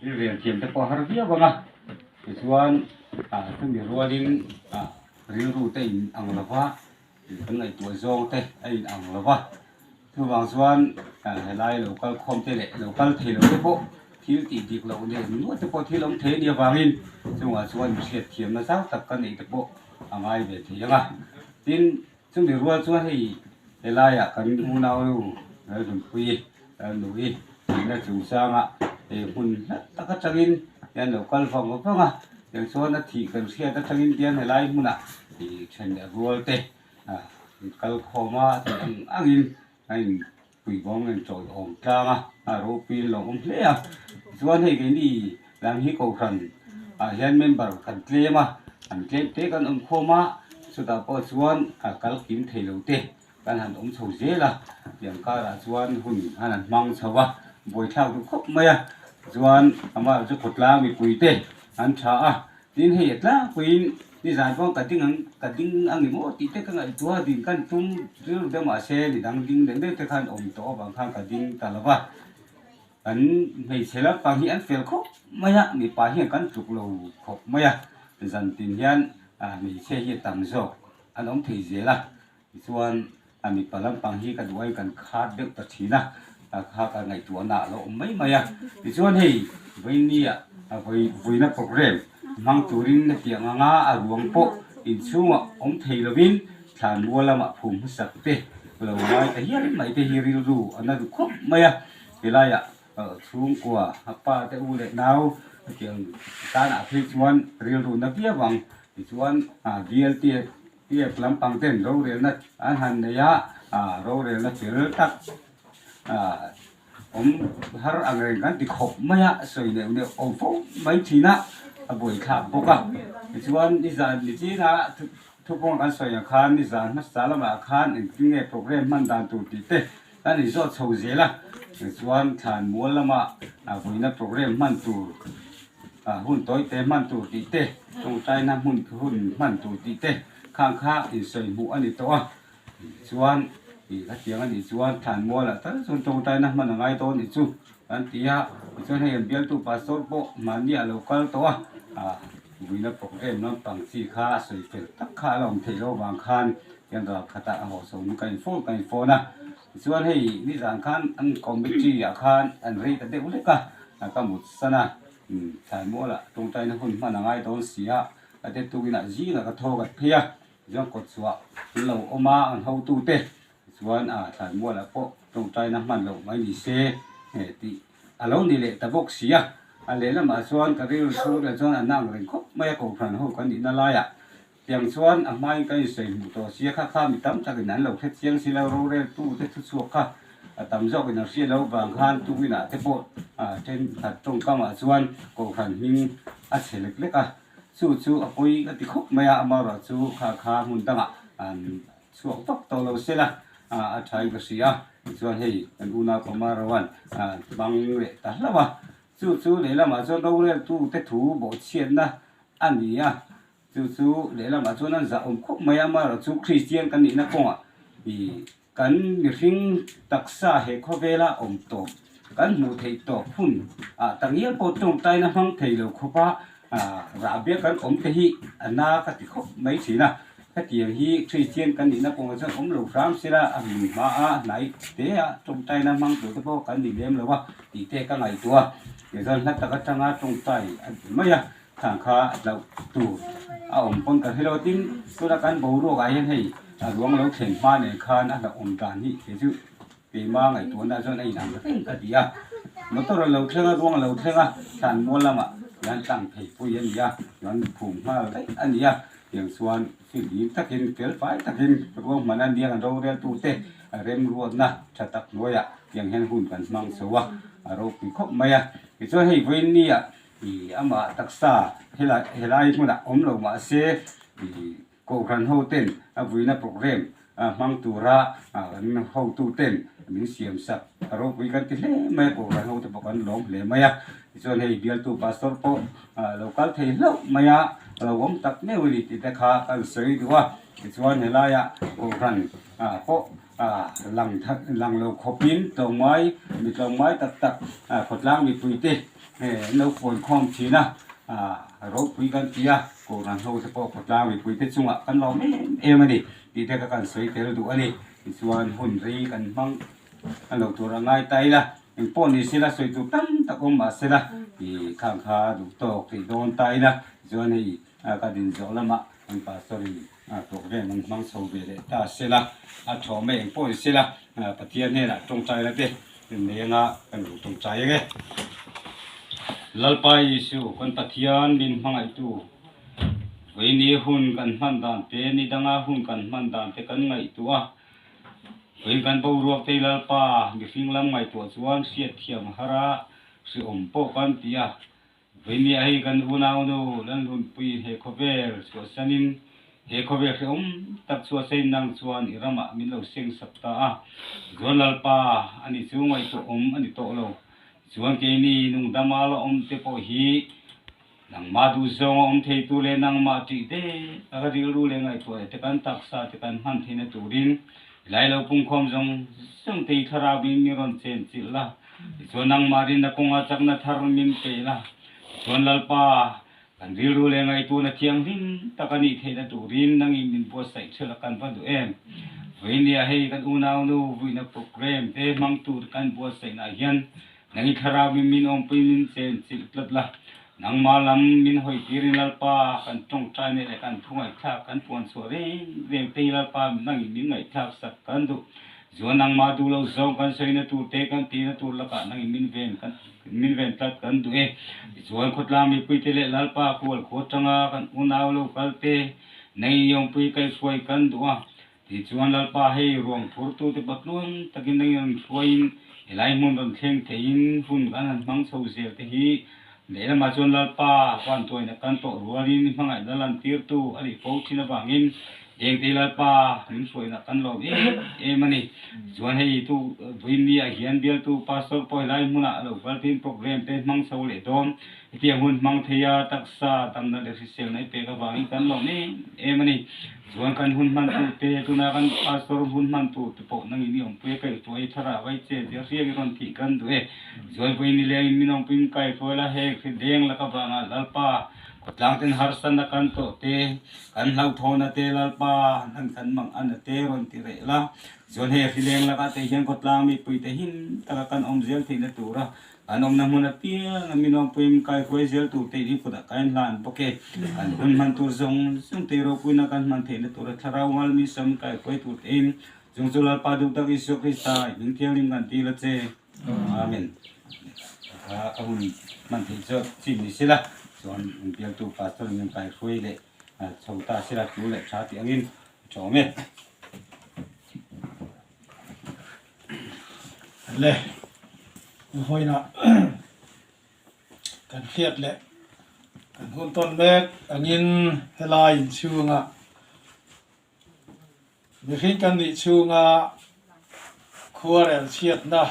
Thil rel thiam te pawh a har viau ang a, tichuan chumi rualin rilru te in ang lo va, kan ngaihtuah zawng te a in ang lo va, chuvang chuan helai lo kal khawm te leh lo kal thei lo te pawh thil tih dik loh leh nual te pawh thil awm thei a nih avangin chungah chuan hriat thiamna zau tak ka neih te pawh a ngai ve thei ang a, tin chumi rual chuan hei helaiah kan unau nu Lalhunpuii Lalnui tihna chungchanga hei hmun hlat tak atangin hian lo kal vang vang a, tiang chuan a thih kan hriat atangin hian helai hmunah ih then leh rual te ah an kal khawm a tih ang angin a in puibawm a inchawih awm tlang a, a ropuiin lo awm hle a, tichuan hei keini lam hi kohhran ah hian member kan tlem a, an tlem te kan awm khawm a, chutah pawh chuan a kal kim thei lo te. Kan han awm chho zel a, tiang karah chuan hun an han hmang chho a, buaithlak duh khawp mai a, chuan amah chu khawtlang mipui te an tha a, tin hei a tlangpuiin nizan pawh ka ding ang ka ding ang emaw tih te ka ngaihtuah a, ding kan tum rilru deuh mahse midang ding deuh deuh te khan awm tawh avang khan ka ding ta lo va, kan hmeichhe lampang hi an fel khawp mai a, mipa hian kan tluk lo khawp mai a, zantin hian hmeichhia hi a tam zawk an awm thei zel a. Tichuan, a mipa lampang hi ka duh aiin kan khat deuh ta thin a, a kha ka ngaihtuahna a lo awm mai mai a. Tichuan hei Vawinia vawiina programme hmang turin hetiang anga a ruang pawh inchhungah awm thei lovin thlanmual lamah phum hmasak te lo ngai ta hial mai te hi rilru a na duh khawp mai a. Helaiah chhungkua a pa te u leh nau hetiang tanah phei chuan rilru na viau ang. Tichuan VLT Tep lampang ten rorelna an han nei a, rorelna fel tak awm har ang reng kan ti khawp mai a, sawi neuh neuh awm fo mai thin a, a buaithlak bawk a. Tichuan nizan nichin a thupawng kan sawi ang khan nizan hmasa lamah khan engtin nge program hman dan tur tih te kan inzawt chho zel a, tichuan thlan mual lama vawiina program hman tur Hun tawi te hman tur tih te, tawngtaina hmun hun hman tur tih te khang kha insawi hmuh a ni tawh a. Chuan ih hetiang a nih chuan thlanmualah tal chuan tawngtaina hman a ngai dawn nih chu kan ti a. Tichuan hei an bialtu pastor pawh mahni a lo kal tawh a, ah vuina program lampang chi kha a sawi fel tak kha a la awm theih loh avang khan hian ral khatah a haw chho in ka in phone ka in phone a. Tichuan hei nizan khan an committee ah khan an rei ta deuh lek a, ka mut san a. Thlaimualah tawngtaina hun hman a ngai dawn si a, a te tukinah zingah ka thaw kat phei a, tichuan kawt chhuah an lo awm a, an hotute tichuan ah thlaimualah pawh tawngtaina hman loh mai ni se tih a lo ni leh ta bawk si a, a lehlamah chuan ka rilru chhung leh chuan a nang reng khawp mai a, kohhran ho kan nihna laiah tiang chuan a hmain ka insawi hmuh tawh si a, kha kha mi tam takin an lo hre chiang si lo, roreltute thuchhuak kha a tam zawkin an hriat loh vang khan tukinah te pawh thenkhat tawngkamah chuan kohhran hming a chhe lek lek a, chu chu a pawi ka ti khawp mai a, amaherawh chu kha kha hmun dangah an chhuak vak tawh lo sela a thain ka hria, tichuan hei kan unau Pamarawan bang leh ta hlauh a, chu chu lehlamah chuan roreltute thu bawhchhiatna a ni a. Chu chu lehlamah chuan an zah awm khawp mai a, amaherawh chu Kristian kan nihna kawngah ih kan mihring taksa he khawvela awm tawp kan hmuh theih tawp hun ah takngial pawh tawngtaina hmang thei lo khawpa ah rahbiak kan awm te hi a na ka ti khawp mai thin a, hetiang hi Kristian kan nihna kawngah chuan awm lo hram sela a hmun hma a hnai te a tawngtaina hmang tur te pawh kan ni lem lo a tih te ka ngaihtuah a, tichuan hla tak atanga tawngtai a ti mai a. Thlang kha hlauh tur a awm pawn ka hrelo tin tuna kan boruak ah hian hei a ruang lo thlen hma nen khan a hlauh awm dan hi kei chu keima ngaihtuahna chuan a inang reng ka ti a, motor a lo thleng a ruang a lo thleng a thlan mual lamah hian tlang phei pui a ni a chuan phum nghal daih a ni a tiang chuan fihlim takin fel fai takin ruang hman a nia kan rorel tute remruatna tha tak hnuaiah tiang hian hun kan hmang chho a a ropui khawp mai a tichuan hei vawiin nia Ih amah taksa helai helai hmunah awm lo mahse ih kohhran ho ten a vuina programme a hmang tura kan hotu ten min siam sak a ropui kan ti hle mai a kohhran ho te pawh kan lawm hle mai a tichuan hei bialtu pastor pawh lo kal thei hlauh mai a lo awm tak meuh a ni tih te kha kan sawi duh a tichuan helaia kohhran pawh lang lang lo khawpin tlawmngai mi tlawmngai tak tak khawtlang mipui te. An lo fawn khawm thin a, ropui kan ti a, Kohhran ho te pawh khawtlang mipui te chungah kan lawm em em a ni tih te kha kan sawi tel duh a ni. Tichuan hun rei kan hmang a lo tur a ngai ta ila, engpawh ni sela sawi tur tam tak awm mah sela ih khang kha duh tawk tih dawn ta ila, tichuan hei ka din zawh lamah kan pastor in program an hmang chho ve leh ta sela, a thaw mai engpawh ni sela Pathian hnenah tawngtai la te nei anga kan lo tawngtai ang e. Lalpa Isu kan Pathian min hmangaihtu vawiini hun kan hman dan te ni danga hun kan hman dan te kan ngaihtuah a, vawiin kan boruak te Lalpa mihring lam ngaihtuah chuan hriatthiam har a hriawm pawh kan ti a. Veinia hei kan unaunu Lalhunpui he khawvel chhuahsanin he khawvel hrehawm tak chhuahsain nang chuan i ramah min lo seng sak ta a, Zuan Lalpa a ni chu ngaihtuah awm a ni tawh lo. Chuan keini nungdama la awm te pawh hi nangmah duhzawnga awm theitu leh nangmah ṭih dek a ka rilru leh ngaihtuah leh te kan taksa te kan hman theihna turin helai lo pungkhawm zawng zawng te hi thlarau in min rawn chenchilh la. Tichuan nangmah rinna kawnga chakna thar min pe la, tichuan Lalpa, kan rilru leh ngaihtuahna thianghlim tak a nih theihna turin nangin min buatsaih ṭhelh a kan va duh em? Vawinia hei kan unaunu vuina program te hmang tur kan buatsaihnaah hian nangin thlarau min min awmpui min chenchilh tlat la, nangmah lam min hawi tirin Lalpa kan ṭawngṭaina leh kan thu ngaihthlak kan puan chhuah reng reng te hi Lalpa nangin min ngaihthlak sak kan duh. Chuan nangmah duh lo zawng kan sawina tur te kan tihna tur lakah nangin min ven kan min ven tlat kan duh e. Tichuan khawtlang mipuite leh Lalpa kual khua tanga kan unau lo kal te nangin Yawngpui kaihhruai kan duh a. Tichuan Lalpa hei ruang phurtute patluan takin nangin rawn hruaiin helai hmun rawn thleng theiin hun kan han hmang chho zel te hi lehlamah chuan Lalpa vantuaina kan tawh rualin hmangaihna lantirtu a nih fo thin avangin Engte Lalpa min hruaina kan lawm em em a ni. Chuan hei tu Vawiinni ah hian bialtu Pastor pawh helai hmunah a lo kal thin program te hmang chho leh dawn. Hetiang hun hmang thei a taksa damna leh hriselna i pek avangin kan lawm em em a ni. Chuan kan hun hman tur te tuna kan Pastor hun hman tur te pawh nangin i awmpui a kaihhruai thlarau ai che zia hriak i rawn thih kan duh e. Chuan Vawiinni lengin min awmpuiin kaihhruai la heng hri deng laka vangah Lalpa Khawtlang ten harsatna kan tawh te, kan hlauhthawna te Lalpa nan kan mang ana te rawn ti reh la. Chuan hei hrileng lakah te hian khawtlang mipui te him taka kan awm zel theihna tura kan awmna hmun apiang a minawmpuiin kaihruai zel tur te hi kutah ka inhlan bawk e. Kan hun hman tur zawng zawng te ropuina kan hman theihna tura thlarau ngalmi sam kaihruai tur tein chung chu Lalpa duh tak Isua Krista i hming thianghlim kan dil a che. Amen. Kha a hun hman theih chu chin ni sela chuan an bialtu pastor in an kaihruai leh chho ta sela tu leh tha tih angin a tha awm e. Le vawiinah kan hriat leh kan hun tawn mek angin helai inchhungah Mihring kan nih chhunga khuarel chhiatna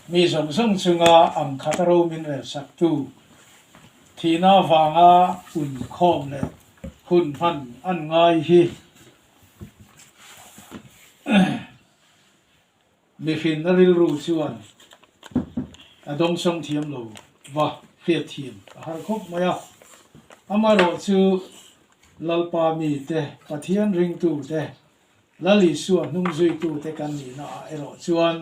mi zawng zawng chunga ang khat a ro min rel saktu thihna avanga unkhawm leh hun hman an ngai hi Mihrinna rilru chuan a dawngsawng thiam lo va hriat thiam a har khawp mai a. Amaherawh chu Lalpa mite, Pathian ringtute, Lal Isua hnungzuitute kan nihnaah erawh chuan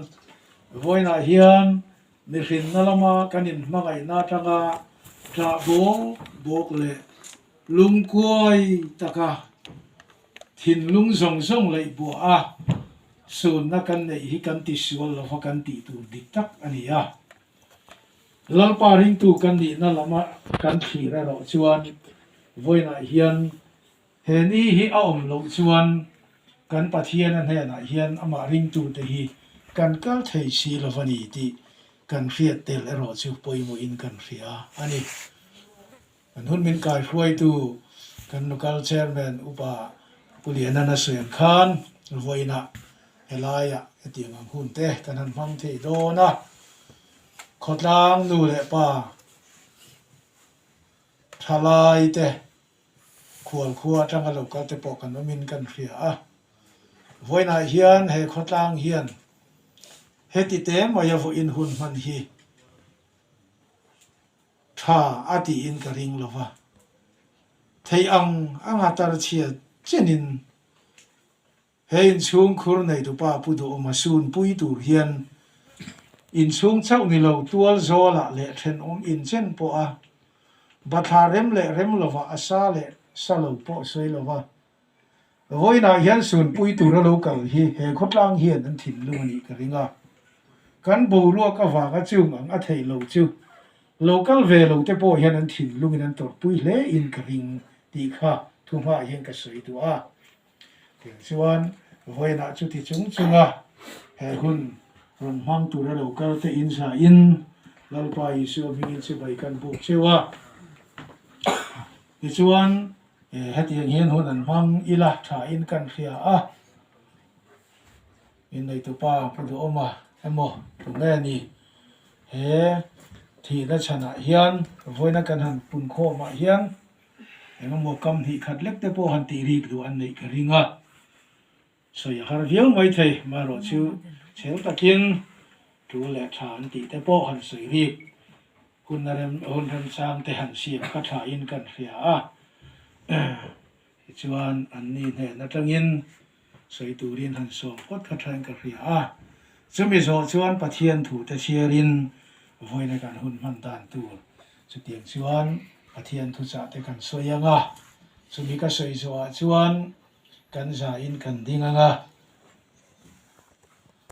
vawiinah hian mihrinna lama kan inhmangaihna atanga ṭah bawk bawk leh lungkuai taka thinlung zawng zawng leih buah a Sunna kan neih hi kan ti sual lova kan tih tur dik tak a ni a. Lalpa ringtu kan nihna lama kan thlir erawh chuan vawiinah hian he ni hi a awm loh chuan kan Pathiana hnenah hian amah ringtute hi kan kal thei si lova ni tih kan hriat tel erawh chu pawimawhin kan hria a ni. Kan hun min kaihruaitu kan local chairman upa Pu Liana na sawi ang khan vawiinah helaiah hetiang ang hun te kan han hmang thei dawn a, khawtlang nu leh pa thalai te khualkhua atanga local te pawh kan awmin kan hria a. Vawiinah hian he khawtlang hian heti te maia vawiin hun hman hi. Tha a tiin ka ring lo va, theih ang anga tarchhia chenin he inchhung khur neitupa Pu Duhawma sunpui tur hian inchhung chauh ni lo tual zawlah leh thenawm inchen pawh a bathla rem leh rem lovah a sa leh sa lo pawh sawi lo va. Vawiinah hian sunpui tura lo kal hi he khawtlang hian an thinlung a nih ka ring a. Kan boruak avanga chung ang a theih lo chu lo kal ve lo te pawh hian an thinlungin an tawrhpui hle in ka ring tih kha thu hmaah hian ka sawi duh a. Tiang chuan vawiinah chuti chung chunga he hun rawn hmang tura lo kal te inzahin Lalpa Isua hmingin chibai kan buk cheu a. Tichuan Hetiang hian hun an hmang ila thain kan hria a, inneitupa Pu Duhawma emaw tunge ni he thihna chhanah hian vawiina kan han punkhawmah hian engemaw kam hnih khat lek te pawh han tih rik duh an neih ka ring a, sawi a har viau maithei marawh chu chhel takin tul leh tha an tih te pawh han sawi rik. Hun a rem hun remchang te han siam kha thain kan hria a, tichuan anni hnen atangin sawi turin han sawm phawt kha thain ka hria a. Chumi zawh chuan Pathian thu te chhiarin vawiina kan hun hman dan tur chutiang chuan Pathian thuchah te kan sawi ang a, chumi ka sawi zawhah chuan kan zain kan ding ang a.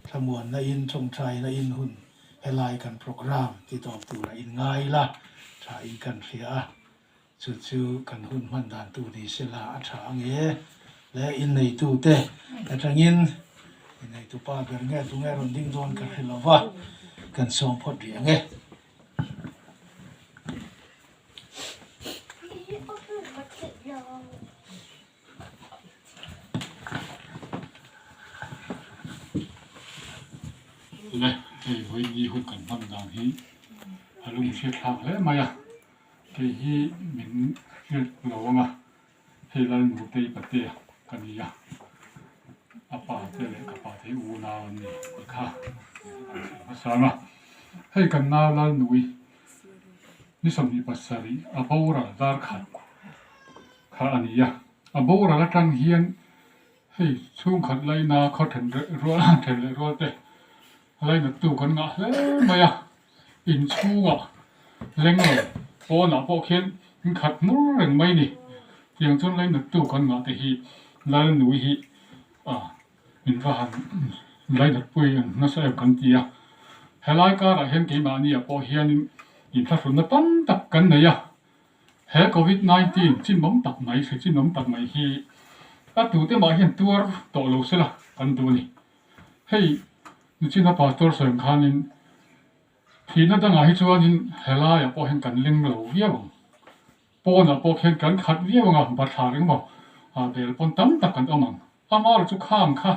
Thlamuanna in, tawngtaina in hun helai kan programme ti tawp tura in ngai la tha in kan hria a, chu chu kan hun hman dan tur ni se la a tha ang e. Le inneitu te atangin inneitu pa ber nge tunge rawn ding dawn ka hre lo va, kan sawm phawt rih ang e. Le hei vawiin hun kan hman dan hi a lung hriat thlak hle mai a, kei hi min hriat lo ang a, hei Lalnutei Patea ka ni a, a pa te leh ka pa te hi unau an ni tih kha a hmasang a, hei kan nau Lalnui ni 27 a boral dar khat. Kha a ni a, a boral atang hian hei chhungkhat laina khaw then leh rual then leh rual te lainattu kan ngah hle mai a, inchhungah leng lo pawnah pawh khian in khat hmur reng mai a ni. Tiang chuan lainattu kan ngah te hi Lalnui hi ah min va han lainatpui ang nasa em kan ti a, helai karah hian keimahniah pawh hianin inthlahrunna tam tak kan nei a. He Covid 19 chinawm tak mai, hri chinawm tak mai hi a tute mah hian tuar tawh lo sela kan duh a ni. Hei nichina Pastor sawi ang khanin thihna dangah hi chuanin helaiah pawh hian kan leng lo viau ang. Pawnah pawh khian kan khat viau ang a, bathlar engemaw ah bel pawn tam tak kan awm ang. Amaherawhchu chu khang kha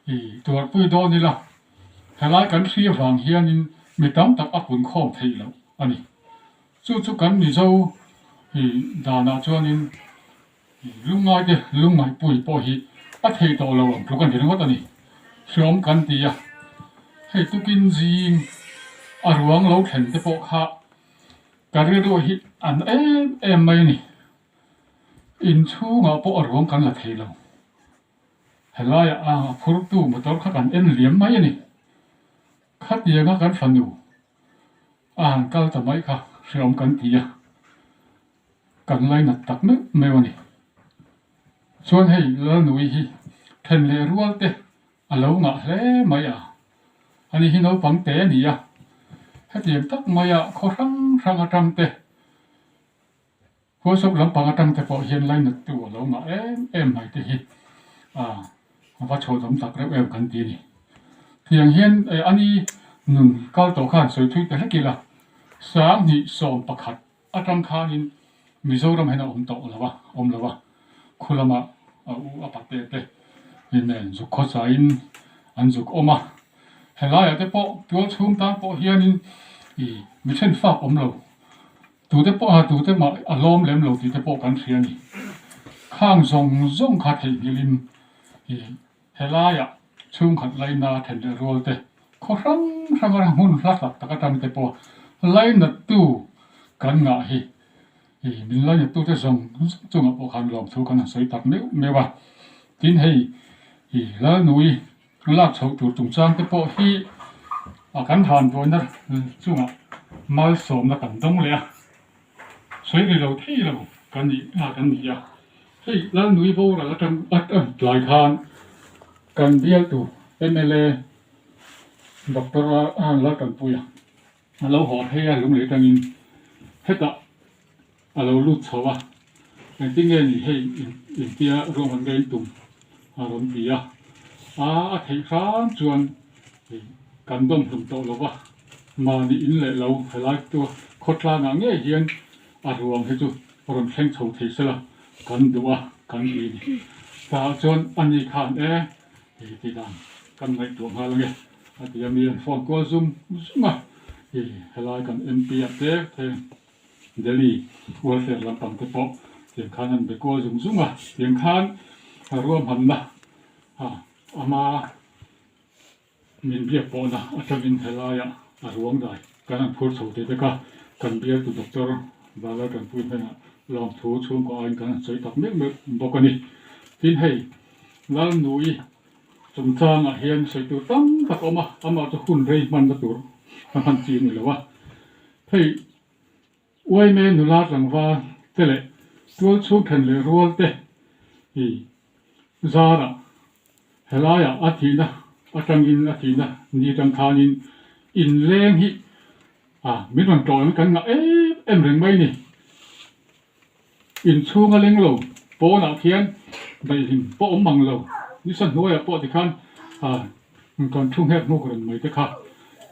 i tuarpui dawn ila, helai kan hri avang hianin mi tam tak a punkhawm theih loh a ni. Chu chu kan Mizo hi danah chuanin lungngaite lungngaihpui pawh hi a theih tawh lo ang tluk a ni ringawt a ni. Hreawm kan ti a, hei tukin zing a ruang lo thlen te pawh kha ka rilru hi an em em mai a ni. Inchhungah pawh a ruang kan la thei lo. Helaiah a phurtu motor kha kan en liam mai a ni. Khatianga kan fanu A han kal ta mai kha hreawm kan ti a, kan lainat tak meuh meuh a ni. Chuan hei Lalnui hi then leh rual te a lo ngah hle mai a, ani hi naupang te a ni a, hetiang tak maia khaw hrang hrang atang te, Huaisawp lampang atang te pawh hian lainattu a lo ngah em em mai te hi a va chhuahzawm tak reuh em kan ti a ni. Tiang hian ani nun kal tawh khan sawi thui ta hlek ila, 2011 atang khanin Mizoram hian a awm tawh lo a, awm lo a, khu lama a u a pate te nen zuk khawchaiin an zuk awm a, helaiah te pawh tual chhung tan pawh hianin ih mi thenfak awm lo. Tute pawh a tute mah a hlawm lem lo tih te pawh kan hria a ni. Khang zawng zawng kha theihnghilhin ih helaiah chhungkhat laina then leh rual te, khaw hrang hrang atang hmun hla tak tak atang te pawh lainattu kan ngah hi ih min lainatute zawng zawng chungah pawh khan lawmthu kan han sawi tak meuh meuh a. Tin hei ih Lalnui lak chhoh tur chungchang te pawh hi a kan vanduaina chungah malsawmna kan dawng leh a, sawi ri lo thei lo kan nih a kan ni a. Hei Lalnui boral atang tlai khan kan bialtu mla Doctor Laltanpuia a lo haw phei a lunglei atangin hetah a lo lut chho a, engtin nge ni hei intia ruahman nge in tum a rawn ti a, aa a theih hram chuan kan dawm hlum tawh lo va, mahni in leh lo helai chu khawtlangah ngei hian a ruang hi chu rawn thleng chho thei sela kan duh a kan ti a ni. Tah chuan ani khan e hei ti dan kan ngaihtuah nghal ange a ti a, mi an phone kual zum zum a, helai kan MP ah te te. Delhi welfare lampang te pawh tiang khan an be kual zung zung a, tiang khan ruahmanna ama min biak pawhna atangin helaiah a ruang dai kan han phur chho thei vek a, kan bialtu Doctor Vala Tanpui hnenah lawmthu chhungkaw aiin kan han sawi tak meuh meuh bawk a ni. Tin hei Lalnui chungchangah hian sawi tur tam tak a awm a, amah chu hun rei hmanna tur a hman chi a ni lo a. Hei Uaime nula tlangval te leh tual chhung then leh rual te hi zarah helaiah a thihna atangin a thihna ni atang khanin inleng hi ah min rawn tlawh ang kan ngah em em reng mai ni. Inchhung a leng lo, pawnah khian daihlim pawh awm mang lo, nisa hnuaiah pawh tikhan kan thu nghek hnuk reng mai te kha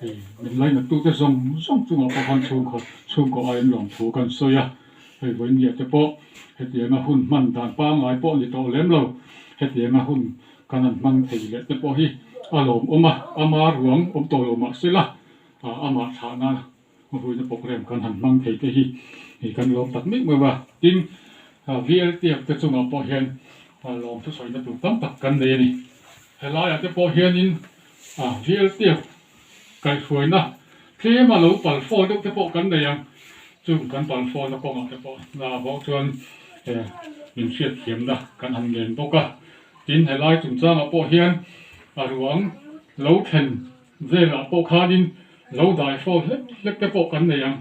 hei min lainatute zawng zawng chungah pawh khan chhungkaw chhungkaw aiin lawmthu kan sawi a, hei vawinia te pawh hetianga hun hman dan pangngai pawh ni tawh lem lo, hetianga hun kan han hmang thei leh te pawh hi a lawmawm a, ama ruang awm tawh lo mahsela amah thlahna. Hruaina program kan han hmang thei te hi hei kan lawm tak mek mai a, tin VLTF te chungah pawh hian lawm thusawina tur tam tak kan nei a ni. Helaiah te pawh hianin VLTF kaihhruaina tlema lo pal fawl deuh te pawh kan nei ang, chung kan pal fawlna kawngah te pawh hna bawk chuan min hriatthiamna kan han ngen bawk a, tin helai chungchangah pawh hian a ruang lo thlen Velah pawh khanin lo dai hrawl hlek hlek te pawh kan nei ang.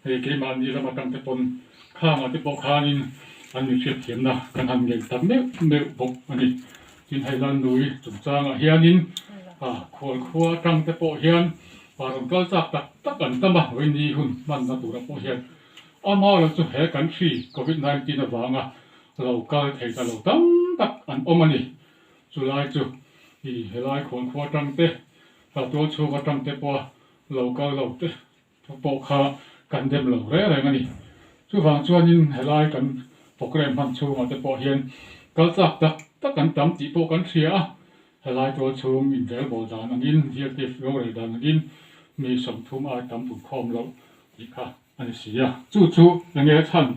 Hei keimahni ram atang te pawn khangah te pawh khanin an mi hriatthiamna kan han ngen tak meuh meuh bawk a ni. Tin hei Lalnui chungchangah hianin khual khua atang te pawh hian rawn kal chak tak tak an tam a, vawiini hun hmanna turah pawh hian amaherawh chu he kan hri covid 19 avanga lo kal thei ta lo tam tak an awm a ni. Chulai chu i helai khuankhua atang te, hlautual chhung atang te pawha lo kal lo te pawh kha kan dem lo reng reng a ni. Chuvang chuanin helai kan programme hman chhungah te pawh hian kal chak tak tak an tam tih pawh kan hria a, helai tual chhung inrelbawl dan angin, VLTF rorel dan angin mi 30 ai tam pun khawm loh tih kha a ni si a. Chu chu enge chhan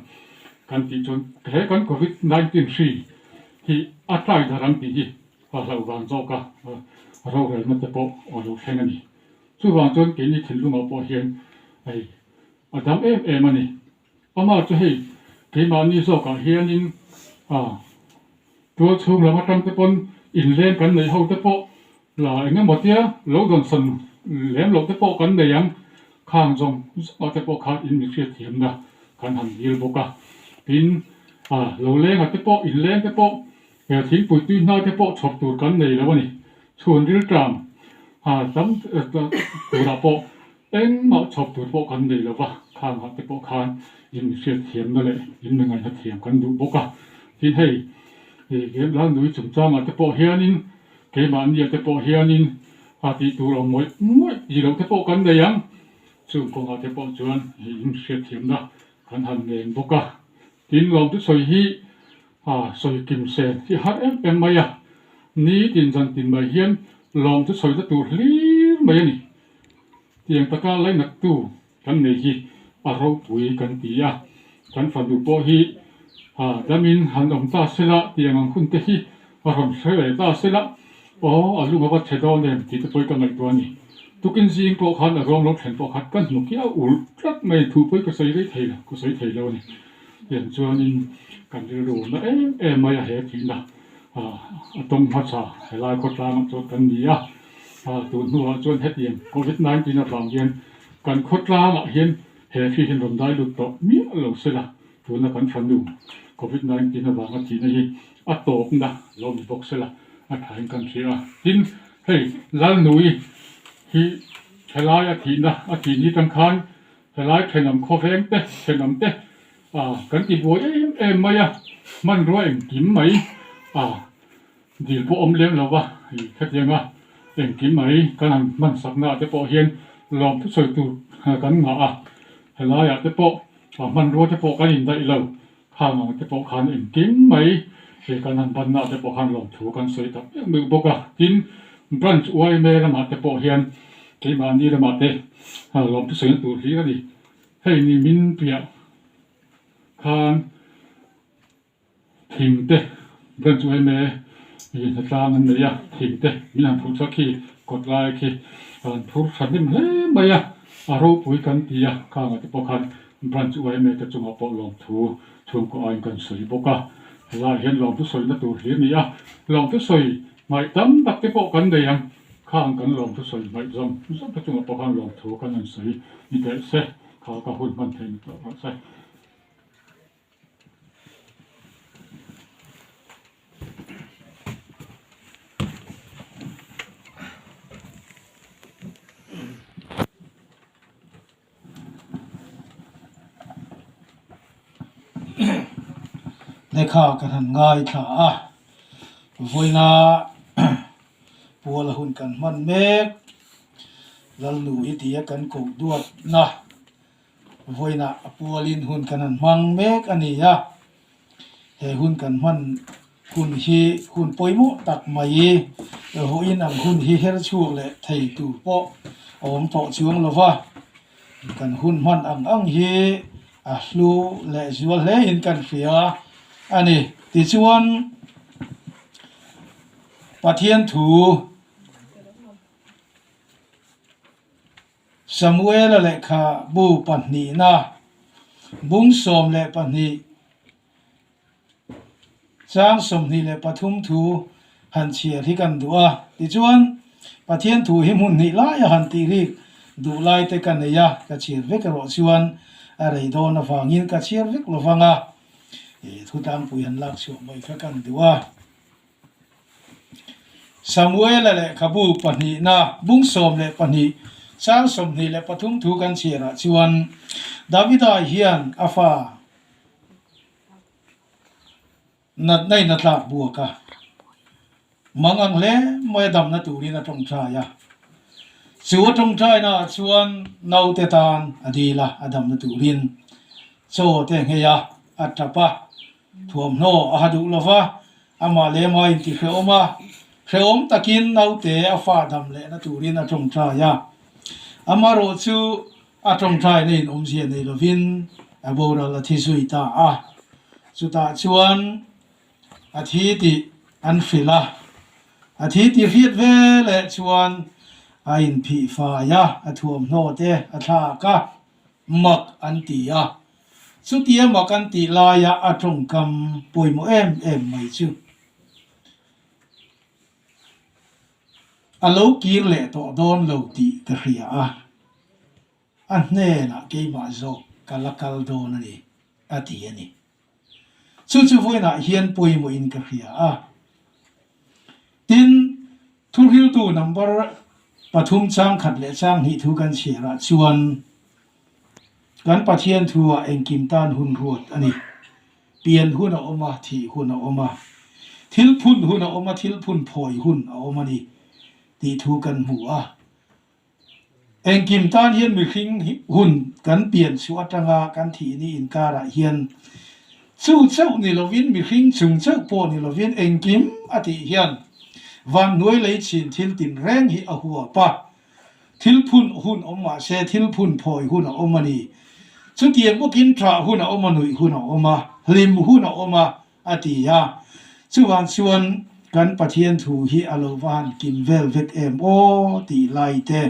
kan tih chuan he kan covid 19 hri hi a tlai dar ang tih hi a hlauh vang zawk a, rorelna te pawh a lo thleng a ni. Chuvang chuan keini thinlungah pawh hian hei a dam em em a ni. Amah chu hei keimahni zawkah hianin a tual chhung lam atang te pawn inleng kan neih ho te pawh La eng emaw tia lo dawnsawn lem loh te pawh kan nei ang, khang zawng zawngah te pawh khan in mi hriatthiamna kan han dil bawk a. Tin, lo lenga te pawh, inleng te pawh, thingpui tui hnai te pawh chhawp tur kan nei lo a ni. Chhun rilṭam tam turah pawh engmah chhawp tur pawh kan nei lo va, khangah te pawh khan in mi hriatthiamna leh in mi ngaihna thiam kan duh bawk a. Tin, hei Lalnui chungchangah te pawh hianin Keimahnia te pawh hianin a tih tur awm ngawih ngawih tih loh te pawh kan nei ang. Chung kawngah te pawh chuan hei in hriatthiamna kan han ngen bawk a. Tin, lawmthusawi hi a sawi kim sen hi har em em mai a. Nitin zan tin mai hian lawmthusawina tur hlir mai a ni. Tiang taka lainattu Kan nei hi a ropui kan ti a, kan fanu pawh hi damin han awm ta sela tih ang ang hun te hi a rawn hre ve ta sela, aw a lung a va chhe dawn em tih te pawh hi ka ngaihtuah a ni. Tukin zing pawh khan a ruang lo thlen pawh khan ka hnuk hi a ulh tlat mai, thu pawh hi ka sawi rei thei lo, ka sawi thei lo a ni. Tiang chuanin kan rilru na em em mai a he thihna a tawng hmasa helai khawtlangah chuan kan ni a, tun hnuah chuan hetiang covid 19 avang hian kan khawtlangah hian he hri hian rawn dai lut tawh miah lo sela tuna kan fanu covid 19 avanga thihna hi a tawpna lo ni bawk sela a thain kan hria a. Tin, hei Lalnui hi helai a thihna a thih ni tang khan helai thenawm khawveng te thenawm te ah kan ti buai em em mai a, hmanrua engkim mai ah dil pawh awm lem lo va, hetiang a engkim mai kan han hman sakna ah te pawh hian lawm thusawi tur kan ngah a, helai ah te pawh hmanrua te pawh kan indaih lo. Khang ang te pawh khan engkim mai he kan han banna te pawh khan lawmthu kan sawi tak meuh meuh bawk a. Tin, Branch yma lamah te pawh hian keimahni lamah te lawmthu sawina tur hlir a ni. Hei ni min piah khan thing te Branch yma hnatlang an nei a, thing te min han phurh chhuak khi kawt lai khi an phur tha hnem hle mai a, a ropui kan ti a, khangah te pawh khan Branch yma te chungah pawh lawmthu chhungkaw aiin kan sawi bawk a, helaiah hian lawmthu sawina tur hlir a ni a, lawmthu sawi hmaih tam tak te pawh kan nei ang, khang kan lawmthu sawi hmaih zawng zawng te chungah pawh khan lawmthu kan han sawi ni teh se, kha ka hun hman theih ni tawh rawh se. Lehkha kan han ngaithla a, vawiina puala hun kan hman mek, Lalnu hi tia kan koh duatna vawiinah a pualin hun kan han hmang mek a ni a, he hun kan hman hun hi hun pawimawh tak mai vawiin ang hun hi her chhuak leh thei tur pawh a awm tawh chuang lo va, kan hun hman ang ang hi a hlu leh zual hle in kan hria a ni. Tichuan Pathian thu. Samuela lehkhabu pahnihna, bung 12, chang 23 thu han chhiar hi kan duh a. Tichuan, Pathian thu hi hmun hnih laia han tih rik duh lai te ka nei a, ka chhiar vek erawh chuan a rei dawn avangin ka chhiar vek lo vang a, thu tlangpui han lak chhuah mai kha kan duh a. Samuela lehkhabu pahnihna bung 12 chang 23 thu kan chhiarah chuan Davida hian a fa natna in a tlak buak a, mang ang hle mai a damna turin a tawngtai a. Chu a tawngtainaah chuan naute tan a dil a, a damna turin chaw te nghei a, a tap a. Thuamhnaw a ha duh lo va, amah leh amah inti hrehawm a, hrehawm takin naute a fa dam lehna turin a tawngtai a. Amaherawh chu a tawngtaina in awmzia nei lovin a boral a thi zui ta a. Chutah chuan a thi tih an hrilh a, a thi tih hriat veleh chuan a inphih fai a, a thuamhnaw te a thlak a. Mak an ti a, chutia mak an tih laia a tawngkam pawimawh em em mai chu a lo kir leh tawh dawn lo tih ka hria a, a hnenah keimah zawk ka la kal dawn a ni, a ti a ni. Chu chu vawiinah hian pawimawhin ka hria a. Tin, Thuhriltu number pathum chang khat leh chang hnih thu kan chhiarah chuan kan Pathian thu-ah engkim tan hun ruat a ni. Pian hun a awm a, thih hun a awm a, thil phun hun a awm a, thil phun phawi hun a awm a ni tih thu kan hmu a. Engkim tan hian mihring hun kan pian chhuah atanga kan thihni inkarah hian chu chauh ni lovin mihring chung chauh pawh ni lovin engkim a tih hian vanhnuai lei chhin thil tinreng hi a huap a. Thil phun hun awm mah se thil phun phawi hun a awm a ni. Chutiang bawkin ṭah hun a awm a, nuih hun a awm a, hlim hun a awm a, a ti a. Chuvang chuan kan Pathian thu hi a lo va han kim vel vek em aw tih lai te.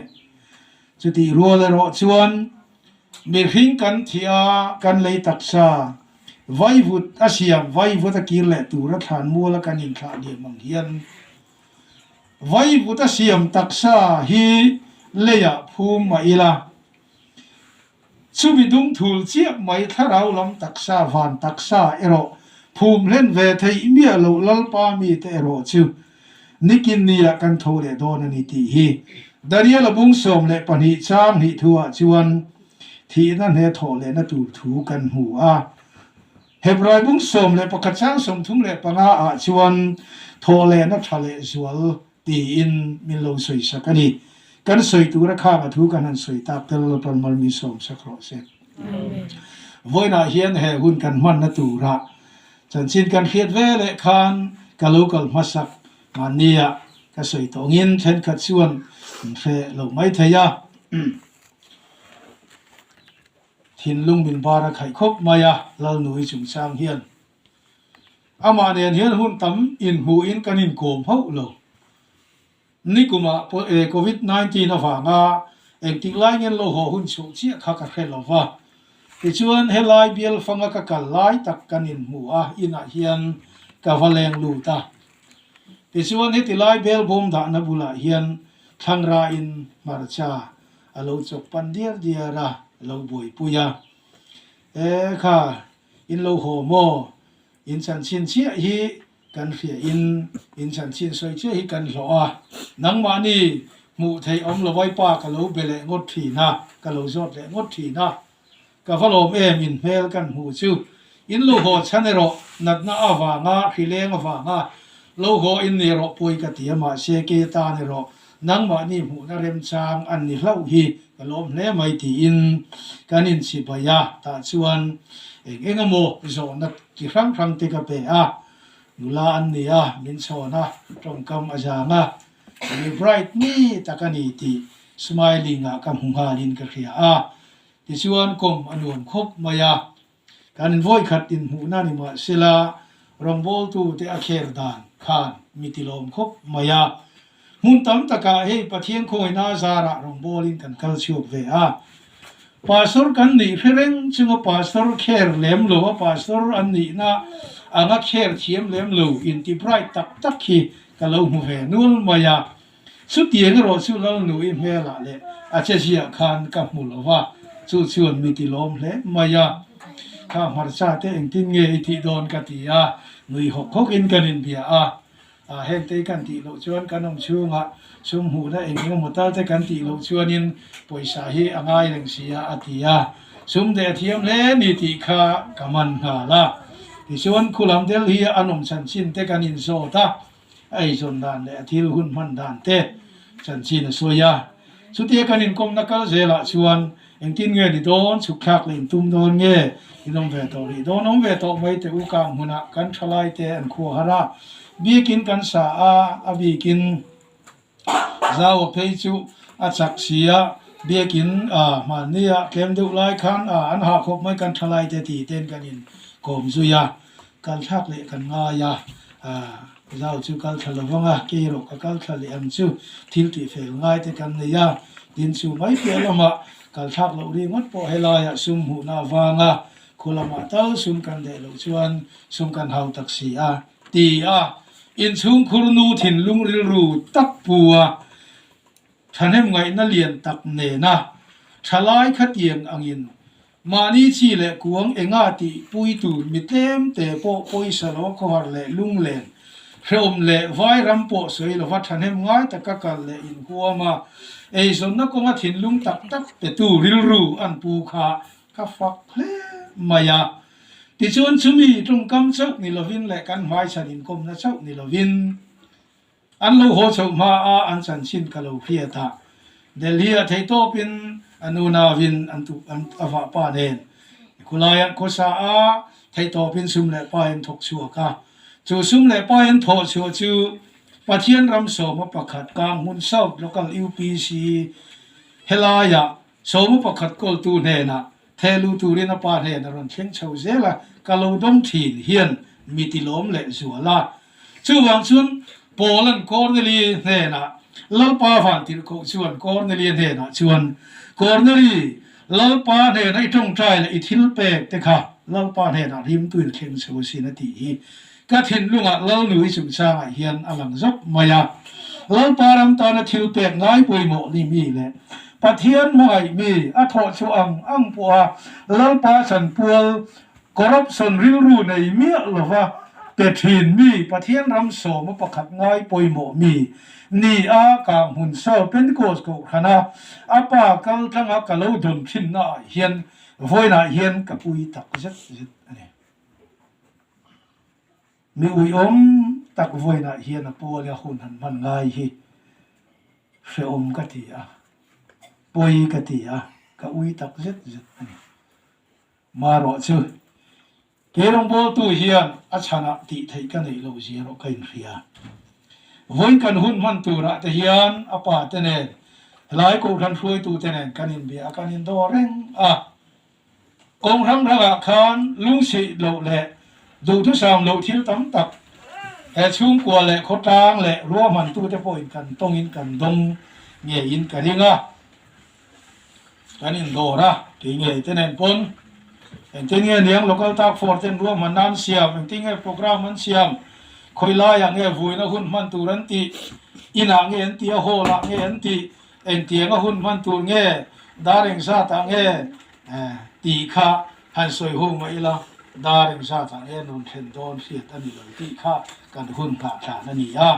Chutih rual erawh chuan mihring kan thih a, kan lei taksa vaivut a siam vaivut a kir leh tura thlanmual a kan inthlah liam ang hian vaivut a siam taksa hi leiah phum mah ila. Chumi dungthul chiah mai thlarau lam taksa van taksa erawh phum hlen ve theih miah loh Lalpa mite erawh chu nikin nia kan tho leh dawn a ni tih hi Daniel-a bung 12 chang hnih thuah chuan thihna hne thawh lehna tur thu kan hmu a. Hebrai bung 11 chang 35 ah chuan thawh lehna tha leh zual Tiin min lo sawi sak a ni. Kan sawi tura khang a thu kan han sawi tak tel Lalpan mal min sawm sak rawh se. Vawiinah hian he hun kan hmanna tura chanchin kan hriat ve leh khan ka lo kal hmasak mahnia ka sawi tawngin thenkhat chuan min hre lo mai thei a. Thinlung min bar a khaih khawp mai a Lalnui chungchang hian. Amah nen hian hun tam inhmuhin kan inkawm hauh lo. Nikumah Covid 19 avanga engtik lai ngen lo haw hun chhuah chiah kha ka hre lo va. Tichuan helai bial fanga ka kal lai tak kan inhmu a, inah hian ka va leng lut a. Tichuan heti lai bel bawm dahna bulah hian thlangrain hmarcha a lo chawk pan diar diar a, lo buaipui a. E kha In lo haw maw? In chanchin chiah hi kan hria in, in chanchin sawi chiah hi kan hlawh a. Nangmahni hmuh theih awm lo vaipa ka lo be leh ngawt thin a, ka lo zawt leh ngawt thin a. Ka va lawm em in hmel kan hmuh chu. In lo haw chhan erawh natna avanga, hrileng avanga lo haw in ni erawh pawi ka ti a, mahse ke tan erawh Nangmahni hmuhna remchang an ni hlauh hi ka lawm hle mai tiin kan inchhibai a, tah chuan eng eng emaw zawhna chi hrang hrang te ka pe a, nula an ni a, min chhawn a, tawngkam a zang a, mi bright mi tak a ni tih smiling ah ka hmu nghalin ka hria a, tichuan kawm a nuam khawp mai a. Kan vawikhat inhmuhna ni mahsela rawngbawltute a kher dan khan mi tilawm khawp mai a. Hmun tam takah hei Pathian khawngaihnaa zarah rawngbawlin kan kal chhuak ve a. Pastor kan nih hre reng chunga pastor kher lem lo a pastor an nihna anga kher thiam lem lo inti bright tak tak hi ka lo hmu ve nual mai a. Chutiang erawh chu Lalnui hmelah leh a che ziah khan ka hmu lo va, chu chuan mi ti lawm hle mai a. Kha hmarcha te engtin nge i tih dawn ka ti a, nui hawk hawk in kan inbia a. A hengte kan tih loh chuan kan awm chhungah sum hmuhna eng eng emaw tal te kan tih loh chuanin pawisa hi a ngai reng si a, a ti a. Sum deh a thiam hle ni tih kha ka man nghal a. Tichuan khulam Delhi a an awm chhanchin te kan inzawt a. A eizawn dan leh a thil hun hman dan te chanchin a sawi a. Chutia kan inkawmna kal zelah chuan engtin nge ni dawn, chhuk thlak leh intum dawn nge, in awm ve tawh rih dawn, awm ve tawh mai teh u kang hmunah kan thalai te an khua har a, biakin kan sa a, a bikin Zau a phei chu a chak si a, biakin a hmannia tlem deuh lai khan a an hah khawp mai kan thalai te tih ten kan inkawm zui a. Kal thlak leh kan ngai a, zau chu kal thla lo vang a, kei erawh ka kal thla leh ang chu, thil tih fel ngai te kan nei a, tin chu mai piah lamah kal thlak loh ri ngawt pawh helaiah sum hmuhna avanga khu lamah tal sum kan deh loh chuan sum kan hau tak si a, ti a, inchhungkhur nu thinlung rilru tak pu a, thahnem ngaihna lian tak nena thalai khatiang angin Mahni chi leh kuang enga tih pui tur mi tlem te pawh pawisa lo khawhar leh lunglen, hrehawm leh vai ram pawh sawi lova thahnem ngai taka kal leh inhuam a, eizawnna kawnga thinlung tak tak petu rilru an pu kha ka fak hle mai a. Tichuan chumi tawngkam chauh ni lovin leh kan hmaichhan inkawmna chauh ni lovin, An lo haw chhoh hma a an chanchin ka lo hriat a, Delhi ah theihtawpin a nu nauin an tuk an a vahpa nen khulaiah khawsa a theihtawpin sum leh pain thawk chhuak a. Chu sum leh pain thawh chhuah chu Pathian ram sawma pakhat Kanghmun South Local UPC helaiah sawma pakhat kawltu hnenah Thehluh turin a pa hnen a rawn thleng chho zel a, ka lo dawng thin hian mi ti lawm leh zual a. Chuvang chuan Paul-a'n Corneli hnenah, Lalpa Vantirhkoh chuan Kornelia hnenah chuan, Korneli, Lalpa hnena i tawngtai leh i thil pek te kha Lalpa hnenah hlimtuin a thleng chho asin a tih hi ka thinlungah Lalnui chungchangah hian a lang zawk mai a. Lalpa ram tana thil pek ngai pawimawh ni mi leh Pathian hmangaih mi a thawh chhuah ang ang pawha Lalpa chanpual Corruption rilru nei miah lova pe thin mi Pathian ram sawma pakhat ngai pawimawh mi ni a kang hmun saw Pentecost kohhrana a pa kal tlanga ka lo dawn thinna ah hian vawiinah hian ka ui tak zet zet a ni. Mi uiawm tak vawiinah hian a pualia hun han hman ngai hi hrehawm ka ti a, pawi ka ti a, ka ui tak zet zet a ni. Marawh chu, kei rawngbawltu hian a chhanah tih theih ka neih loh zia erawh ka inhria. Vawiin kan hun hman turah te hian a pa te nen, helai kohhran hruaitu te nen kan inbia a, kan indawr reng a. Kawng hrang hrangah khan lungsih loh leh duhthusam loh thil tam tak he chhungkua leh khawtlang leh ruahmantute pawhin kan tawngin kan dawng ngeiin ka ring a. Kan indawr a, kei ngei te nen pawn engtin nge niang local task force ten ruahmanna an siam, engtin nge programme an siam, khawi laiah nge vuina hun hman tur an tih, inah nge an tih a, hall ah nge an tih, engtianga hun hman tur nge, dar engzatah nge tih kha han sawi ho mah ila, dar engzatah nge an rawn thlen dawn hriat a ni lo tih kha kan hun nghah thlan a ni a.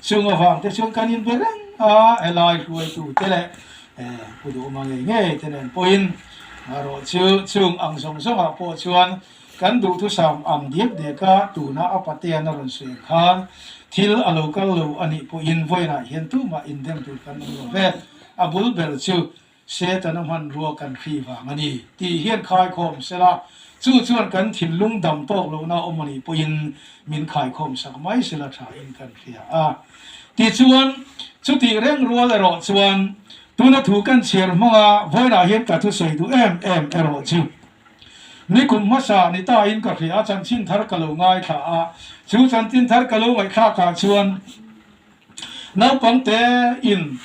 Chung avang te chuan kan inbe reng a, helai hruaitu te leh Pu Duhma ngei ngei te nen pawhin erawh chu chung ang zawng zawngah pawh chuan kan duhthusam ang diak diak a, tuna a patean a rawn sawi ang khan thil a lo kal lo a nih pawhin vawiinah hian tumah indem tur kan awm lo ve, a bul ber chu Setana hmanrua kan hri vang a ni tih hian khaikhawm sela, chu chuan kan thinlung dam tawk lohna awm a nih pawhin min khaikhawm sak mai sela thain kan hria a. Tichuan, chutih reng rual erawh chuan tuna thu kan chhiar hmanga vawiinah hian ka thusawi duh em em erawh chu nikum hmasa ni tain ka hria a, chanchin thar ka lo ngaithla a, chu chanchin thar ka lo ngaihthlakah chuan, Naupang te in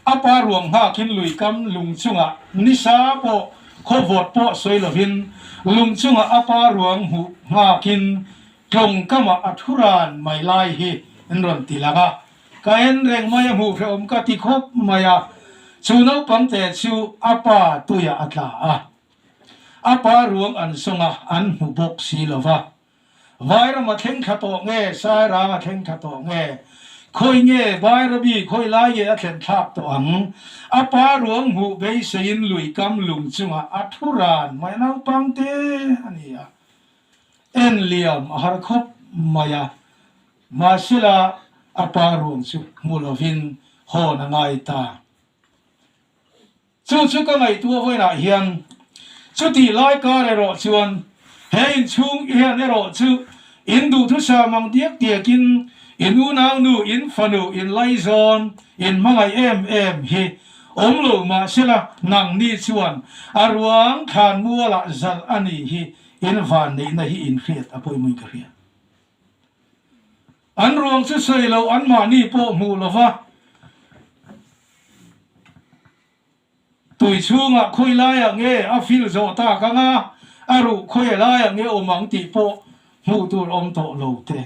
a pa ruang nghakin lui kam lung chungah nisa pawh khawvawt pawh sawi lovin lung chungah a pa ruang hmuh nghakin tlawng kamah a thu ran mai lai hi an rawn ti lang a. Ka en reng mai a hmuh hrehawm ka ti khawp mai a, chu naupang te chu a pa tuiah a tla a, a pa ruang an sawng a an hmu bawk si lova. Vairam a thleng thla tawh nge, Sairang a thleng thla tawh nge, khawi nge Vairabi khawi lai nge a thlen thlak tawh ang? A pa ruang hmuh beiseiin lui kam lung chungah a thu ran mai naupang te a ni a, en liam a har khawp mai a, mahsela a pa ruang chu hmu lovin hawn a ngai ta. Chu chu ka ngaihtuah vawiinah hian chutih lai kar erawh chuan he inchhung hian erawh chu in duhthusam ang diak diakin in unaunu, in fanu, in laizawn, in hmangaih em em hi awm lo mahsela nangni chuan a ruang thlan mualah zalh a nih hi in vanneihna hi in hriat a pawimawhin ka hria. An ruang chu sawi loh anmahni pawh hmuh lova Tui chhungah khawi laiah nge a fil zawh tak ang a, a ruh khawi laiah nge awm ang tih pawh hmuh tur awm tawh lo te.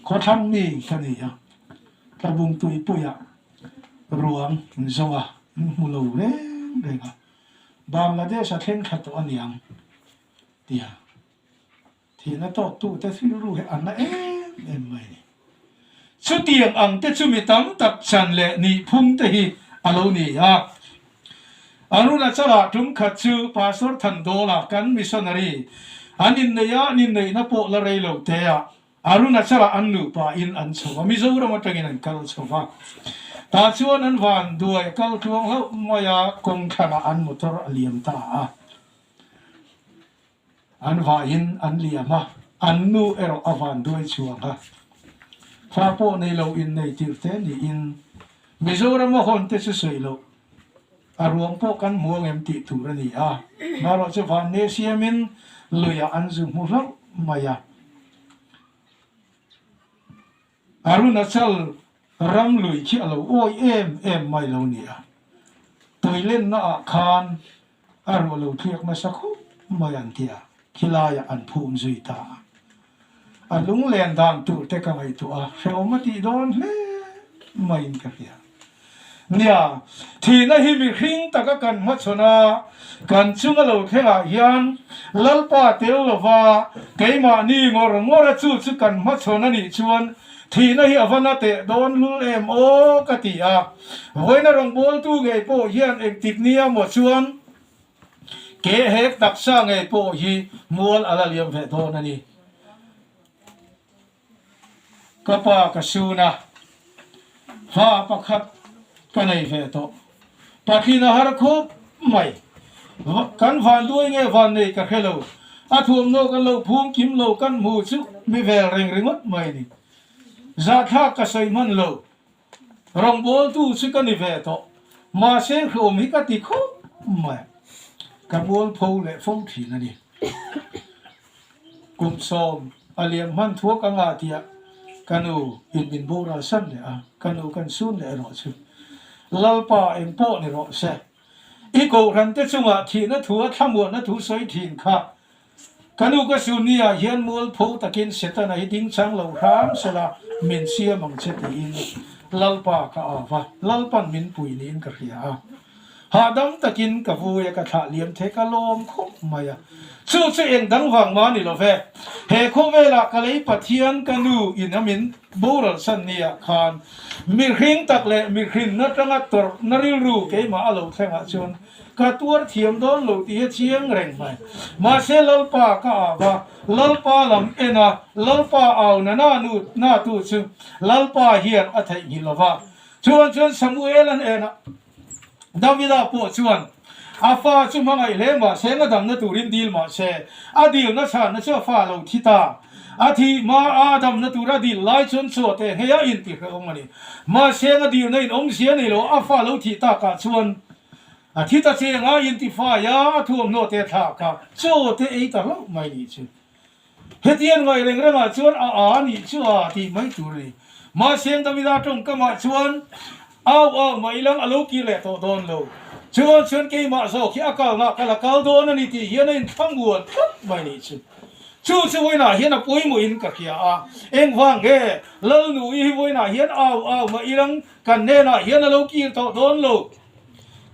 Khawthlang mi ka ni a, Tlabung tuipuiah ruang in zawng a, in hmu lo reng reng a, Bangladesh a thleng thla tawh aniang tia. Thihna tawktute rilru hi a na em em mai a ni. Chutiang ang te chu mi tam tak chan leh nihphung te hi a lo ni a. Arunachala tum khat chu Pastor Thandawla kan missionary an inneih a, an inneihna pawh la rei lo te a, Arunachala an nupa in an chho a, Mizoram atangin an kal chho va. Tah chuan an van duai kal tluang hlauh mai a, kawng thlanah an motor a liam ta a. An vahin an liam a, an nu erawh a van duai chhuang a. Fa pawh nei lo innei tirh te niin Mizoram a hawn te chu sawi loh a ruang pawh kan hmu ang em tih tur a ni a. Marawh chu van ne siamin luiah an zu hmu hlauh mai a. Arunachal. Ram lui khi a lo awi em em mai lo ni a, tuilenna ah khan a ruah lo thliak nasa khawp mai an ti a, khilaiah an phum zui ta a. A lunglen dan tur te ka ngaihtuah a, hrehawm a tih dawn hle maiin ka hria. Nia, thihna hi mihring taka kan hmachhawn a, kan chunga lo thlengah hian Lalpa tel lova keimahni ngawr ngawra chu chu kan hmachhawn a nih chuan thihna hi a va na teh dawn lul em aw ka ti a. Vawiina rawngbawltu ngei pawh hian engtik nia maw chuan ke hek taksa ngei pawh hi mual a la liam ve dawn a ni. Ka pa ka sun a, fa pakhat ka nei ve tawh. Pathlin a har khup mai. Kan van duai nge van nei ka hre lo. A thuamhnaw kan lo phum kim lo kan hmu chu mi vel reng ringawt mai ni. Zahthlak ka sawi hman lo. Rawngbawltu chu ka ni ve tawh. Mahse hrehawm hi ka ti khup mai. Ka mualpho leh fo thin a ni. Kum sawm a liam hman thuak anga tiah ka nu in min boral san leh a, ka nu kan sun leh erawh chu Lalpa eng pawh ni rawh se. I kohhran te chungah thihna thu a thlamuanna thu sawi thin kha ka nu ka sun ni ah hian mualpho takin Setana hi ding chang lo hram sela min siam ang che tiin Lalpa ka au va, Lalpan min pui niin ka hria a. Hahdam takin ka vui a, ka thlah liam thei ka lawm khawp mai a. Chu chu eng dang vang mah a ni lo ve. He khawvelah ka lei Pathian ka nu in a min boral san ni ah khan mihring tak leh mihrinna tanga tawrhna rilru keimah a lo thlengah chuan ka tuar thiam dawn lo tih hi a chiang reng mai. Mahse Lalpa ka au va, Lalpa lam en a, Lalpa au na na nu na tu chu Lalpa hian a theihnghilh lo va. Chuan chuan Samuel an en a. Davida pawh chuan a fa chu hmangaih hle mah se, nga damna turin dil mah se, a dilna chhanna chu a fa lo thi ta. A thih hma a damna tura dil lai chuan chaw teh ngei a intihrehawm a ni. Mahse, nga dilna in awmzia nei lo, a fa lo thih takah chuan a thi ta cheng a, intifai a, a thuamhnaw te thlak a, chaw te ei ta hlauh mai nih chu. Hetiang ngai reng rengah chuan a a nih chu a tih mai tur a ni. Mahse Davida tawngkamah chuan au au mai lang a lo kir leh tawh dawn lo. Chuan chuan keimah zawk hi a kalna ka la kal dawn a ni tih hian a inthlamuan tlat mai nih chu. Chu chu vawiinah hian a pawimawhin ka hria a. Engvang nge Lalnu i hi vawiinah hian au au mai lang kan hnenah hian a lo kir tawh dawn lo.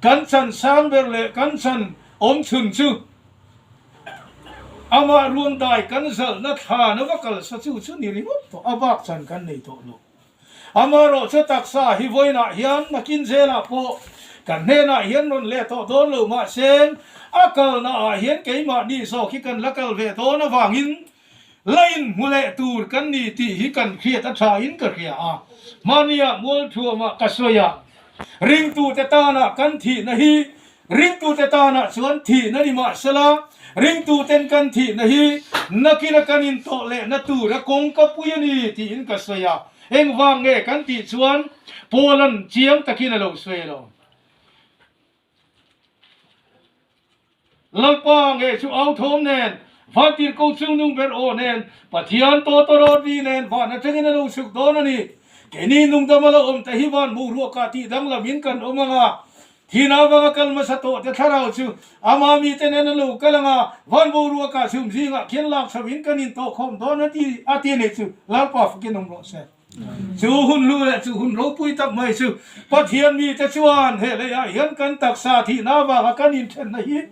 Kan chan sang ber leh kan chan awm chhun chu. Amah ruang dai kan zalhna thlan a va kal sa chu chu ni ringawt tawh a bak chan kan nei tawh lo. Amaherawh chu taksa hi vawiinah hian nakin zelah pawh kan hnenah hian rawn leh tawh dawn lo mahse a kalna ah hian keimahni zawk hi kan la kal ve dawn avangin la inhmu leh tur kan ni tih hi kan hriat a tha in ka hria a. Hmaniah Mualthuamah ka sawi a, ringtute tana kan thihna hi Ringtute tanah chuan thihna ni mahsela, ringtuten kan thihna hi nakina kan intawh lehna tura kawngka pui a ni tiin ka sawi a. Engvang nge kan tih chuan Paula'n chiang takin a lo sawi lo. Lalpa nge chu au thawm nen, Vantirhko chungnung ber aw nen, Pathian tawtawrawt ri nen van atangin a lo chhuk dawn a ni. Keini nungdam a lo awm ta hi van boruakah tih danglamin kan awm ang a, Thina avanga kal hmasa tawh te thlarau chu ama mite nen an lo kal ang a, van boruakah chhum zingah khian lak chho in kan intawh khawm dawn a ti a ti nei chu Lalpa fakin awm rawh se. Chu hun hlu leh chu hun ropui tak mai chu Pathian mite chuan he leiah hian kan taksa thihna avanga kan inthenna hi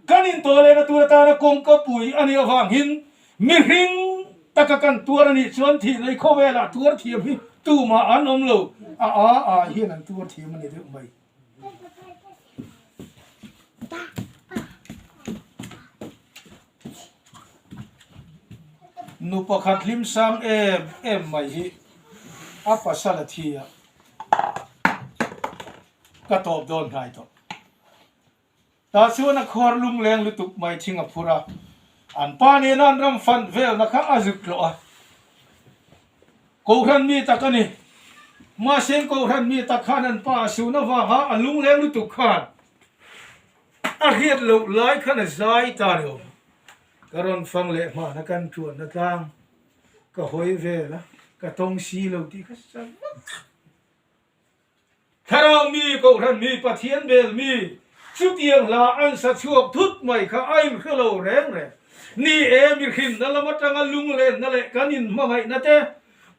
kan intawh lehna tur atana kawngka pui a nih avangin mihring taka kan tuar a nih chuan thihna i khawvelah tuar thiam hi tumah an awm lo a a a hian an tuar thiam a ni deuh mai. Nu pakhat hlim sang em em mai hi a pasal a thi a, ka tawp dawn hnai tawh. Tah chuan a khuar lungleng lutuk mai thing a phur a, an pa nena an ram fan velna kha a zut hlawh a. Kohhran mi tak a ni. Mahse Kohhran mi tak khan an pa a sun avanga a lungleng lutuk khan a hriat loh lai khan a zai ta ni awm. Ka rawn fang leh hmana kan tuanna tlang ka hawi vel a, ka tawng si lo tih kha sa vak. Thlarau mi, Kohhran mi, Pathian bel mi, chutiang hla an sa chhuak thut mai kha a inhre lo reng reng. Ni e, mihrinna lam atanga lunglenna leh kan inhmangaihna te,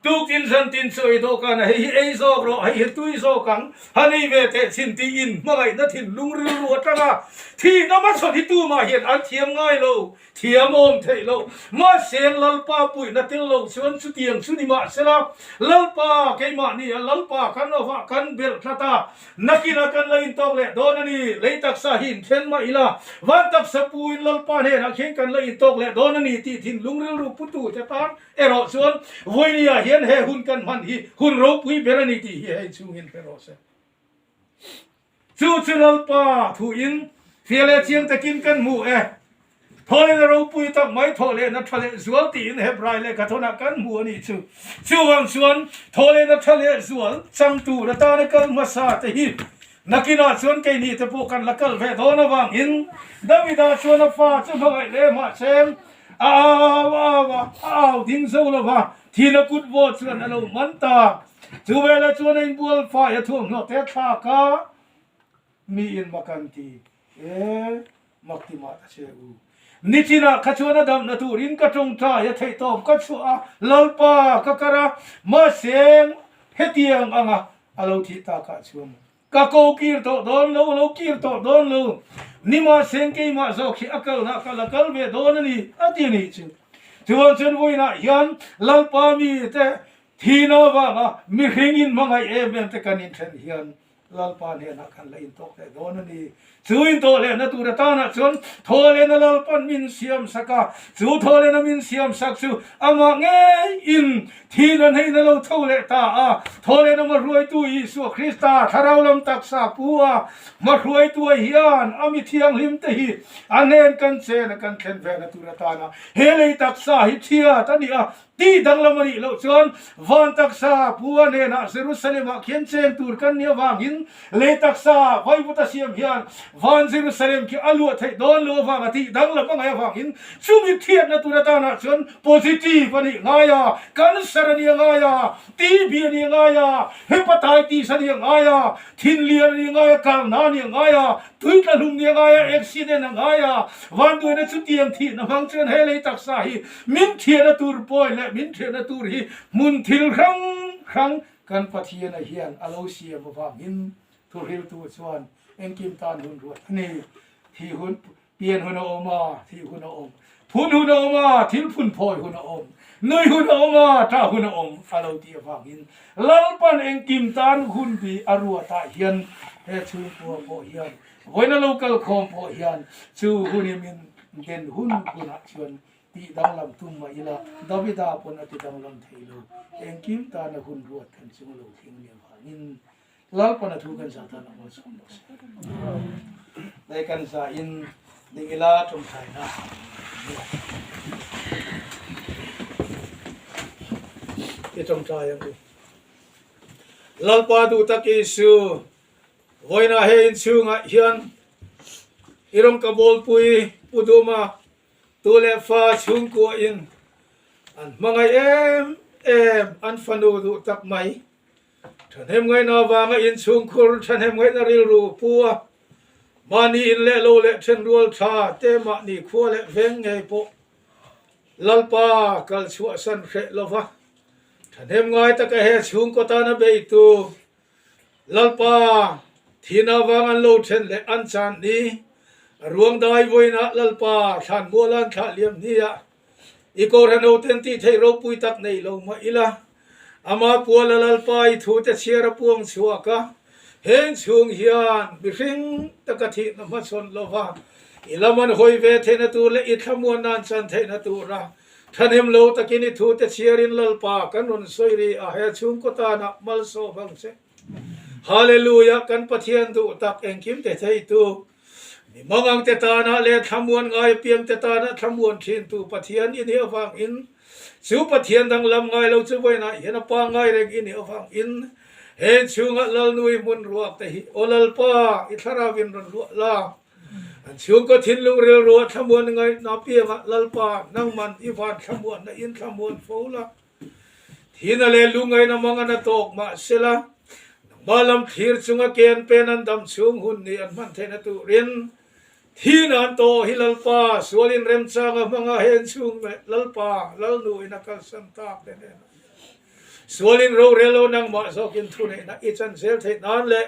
tukin zan tin chu ei dawhkan a, hei hi ei zawk rawh, hei hi tui zawk ang, han ei ve teh chin tih inhmangaihna thinlung rilru atanga thihna hmachhawn hi tumah hian an thiam ngai lo. Thiam awm theih loh. Mahse, Lalpa puihna tel lo chuan chutiang chu ni mahsela, Lalpa keimahni a Lalpa kan lovah kan belh tlat a, nakinah kan la intawk leh dawn a ni. Lei taksa hi inthen mah ila, van taksa puin Lalpa hnenah khian kan la intawk leh dawn a ni tih thinlung rilru putute tan erawh chuan vawinia hian he hun kan hman hi hun ropui ber a ni tih hi hei chhungin hre rawh se. Chu chu Lalpa thuin fia leh chiang takin kan hmu e. Thawhlehna ropui tak mai thawhlehna tha leh zual tiin Hebrai lehkha thawnah kan hmu a nih chu. Chuvang chuan thawhlehna tha leh zual chang tur atana kal hmasa te hi nakinah chuan keini te pawh kan la kal ve dawn avangin Davida chuan a fa chu hmangaih leh mahse a au au a, a au ding zo lova thina kut vawt chuan a lo man ta. Chu velah chuan a inbual fai a thuamhnaw te a thlak a, miin mak an ti e, mak ti mah ta che u. Nichinah kha chuan a damna turin ka tawngtai a theihtawp ka chhuah a, Lalpa ka kar a, mahse hetiang anga a lo thih takah chuan ka ko kir tawh dawn lo, a lo kir tawh dawn lo, nimahse keimah zawk hi a kalna ka la kal ve dawn a ni, a ti a nih chu. Chuan chuan vawiinah hian Lalpa mite Thihna avanga mihring in hmangaih em em te kan inthen hian Lalpa hnenah kan la intawk leh dawn a ni. Chu intawh lehna tur atanah chuan thawhlehna Lalpan min siam sak a, chu thawhlehna min siam sak chu amah ngeiin thihna hneihna lo tho leh ta a, thawhlehna hmahruaitu Isua Krista thlarau lam taksa pu a hmahruaitua hian a mi thianghlim te hi a hnen kan chen a kan thlen vehna tur atana he lei taksa hi thiat a ni a. Tih danglam a nih loh chuan van taksa Pua hnenah Jerusalem-ah khian cheng tur kan nih avangin lei taksa vaivuta siam hian van Jerusalem khi a luah theih dawn lo avanga tih danglam a ngaih avangin chumi thiatna tur atanah chuan positive a nih ngai a, cancer a nih a ngai a, TB a nih a ngai a, hepatitis a nih a ngai a, thinlian a nih a ngai a, kalna a nih a ngai a, tui tla hlum nih a ngai a, accident a ngai a, vanduaina chutiang thihna hmang chuan he lei taksa hi Min thiahna tur pawi leh min thiahna tur hi hmun thil hrang hrang kan Pathiana hian a lo siam avangin thuhriltu chuan engkim tan hun ruat a ni. Thi hun, pian hun a awm a, thih hun a awm, phun hun a awm a, thil phun phawi hun a awm, nui hun a awm a, ṭah hun a awm a lo tih avangin Lalpan engkim tan hun bi a ruatah hian he chhungkua pawh hian vawiina lo kal khawm pawh hian chu hun i min den hun hunah chuan Tih danglam tum mah ila, Davida pawn a ti danglam thei lo. Engkim tana hun ruat kan chung lo thleng leh vangin Lalpan a thu kan zah tan a malsawm bawk si. Lei kan zah in ding ila tawngtaina i tawngtai ang u. Lalpa duh tak Isu, vawiinah he inchhungah hian i rawng ka bawlpui Pu Duma Tu leh fa chhungkua in an hmangaih em em an fanu duh tak mai. Thahnem ngaihna avanga inchhungkhur thahnem ngaihna rilru pu a, mahni in leh lo leh thenrual tha te mahni khua leh veng ngei pawh Lalpa kal chhuahsan hreh lova thahnem ngai taka he chhungkaw tana beitu Lalpa, thihna avang an lo then leh an chan ni, a ruang dai vawiinah Lalpa thlan mual an thlah liam hniah i Kohhran hoten tih theih ropui tak nei lo mah ila, ama puala Lalpa i thute chhiar a puang chhuak a, heng chhung hian mihring taka thihna hmachhawn lova i lam an hawi ve theihna tur leh i thlamuanna an chan theihna tura Thahnem lo takin i thute chhiarin Lalpa kan rawn sawi ri a, he chhungkaw tanah malsawm ang che. Hallelujah, kan Pathian duh tak engkim te theitu, mi mangang te tanah leh thlamuan ngai apiang te tanah thlamuan thintu Pathian i nih avangin, chu Pathian danglam ngai lo chu vawiinah hian a pangngai reng i nih avangin, he inchhungah Lalnui hmun ruak te hi, Aw Lalpa, i thlarauin rawn luah la. An chhungkaw thinlung rilru a thlamuan ngaihna piangah Lalpa nangman i van thlamuanna in thlamuan fo la. Thina leh lungaina mang a na tawk mahsela, nangmah. Hma lam thlir chunga ken pen an dam chhung hun ni an hman theihna turin thi nan tawh hi Lalpa sualin remchanga hmanga hen chhung leh Lalpa Lalnu in a kalsan tak te hnenah sualin rorel lo nangmah zawkin thuneihna i chan zel theih nan leh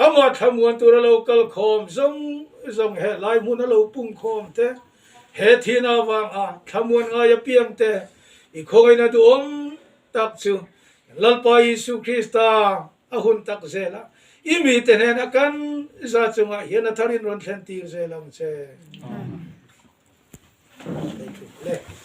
amah thlamuan tura lo kal khawm zawng zawng he lai hmun a lo pung khawm te he thina avanga thlamuan ngai apiang te i khawngaihna duhawm tak chu Lalpa Isu Krista a hun tak zel a, i mite hnena kan za chungah hian a tharin rawn thlen tir zel ang che. Amen.